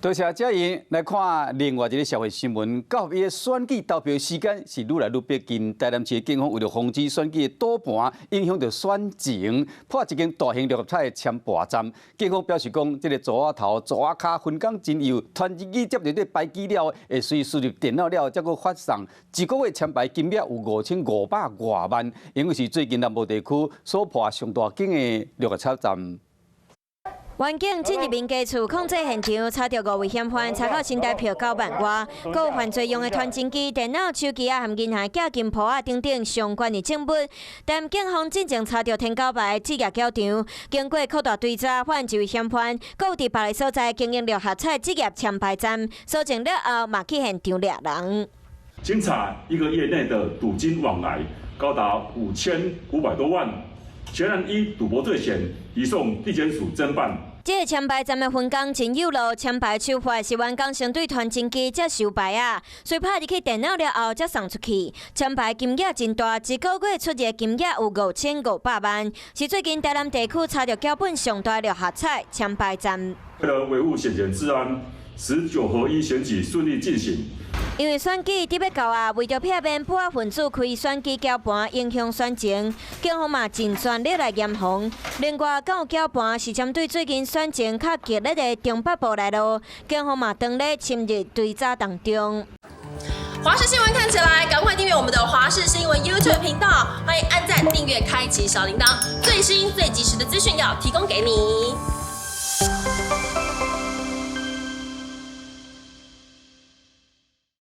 多謝嘉穎。來看另外一个社會新聞，到伊的選舉投票時間是愈來愈逼近。台南市警方為了防止選舉的賭盤影響著選情，破一間大型六合彩的簽牌站。警方表示講，這个組仔頭、組仔跤分工真幼，傳真機接著咧排機了，會隨輸入電腦了，才閣發送。一個月簽牌金額有5500外萬，因為是最近南部地區所破上大間的六合彩站。員警進入民家厝控制現場，查著五位嫌犯，查扣新台票9萬外，閣有犯罪用的傳真機、電腦、手機啊，含銀行寄金簿啊等等相關的證物。但警方進前查著天狗牌職業攪場，經過擴大追查，發現一位嫌犯，閣有佇別个所在經營六合彩職業簽牌站，搜證了後，嘛去現場掠人。經查一個月內的賭金往來高達5500多萬，全案依賭博罪嫌移送地檢署偵辦。這个簽牌站的分工真幼囉，簽牌手法是員工先對傳真機才收牌仔，隨拍入去電腦了後才送出去。簽牌金額真大，一個月出入金額有5500萬，是最近台南地區查著繳本上大六合彩簽牌站。為了維護選前治安，使九合一選舉順利進行。因為選舉佇欲到啊，為著避免不法分子開選舉攪盤影響選情，警方嘛盡全力來嚴防。另外，敢有攪盤是針對最近選情較激烈的中北部來囉，警方嘛當咧深入追查當中。華視新聞看起來，趕快訂閱我們的華視新聞 YouTube 頻道，歡迎按讚、訂閱、開啟小鈴鐺，最新最及時的資訊要提供給你。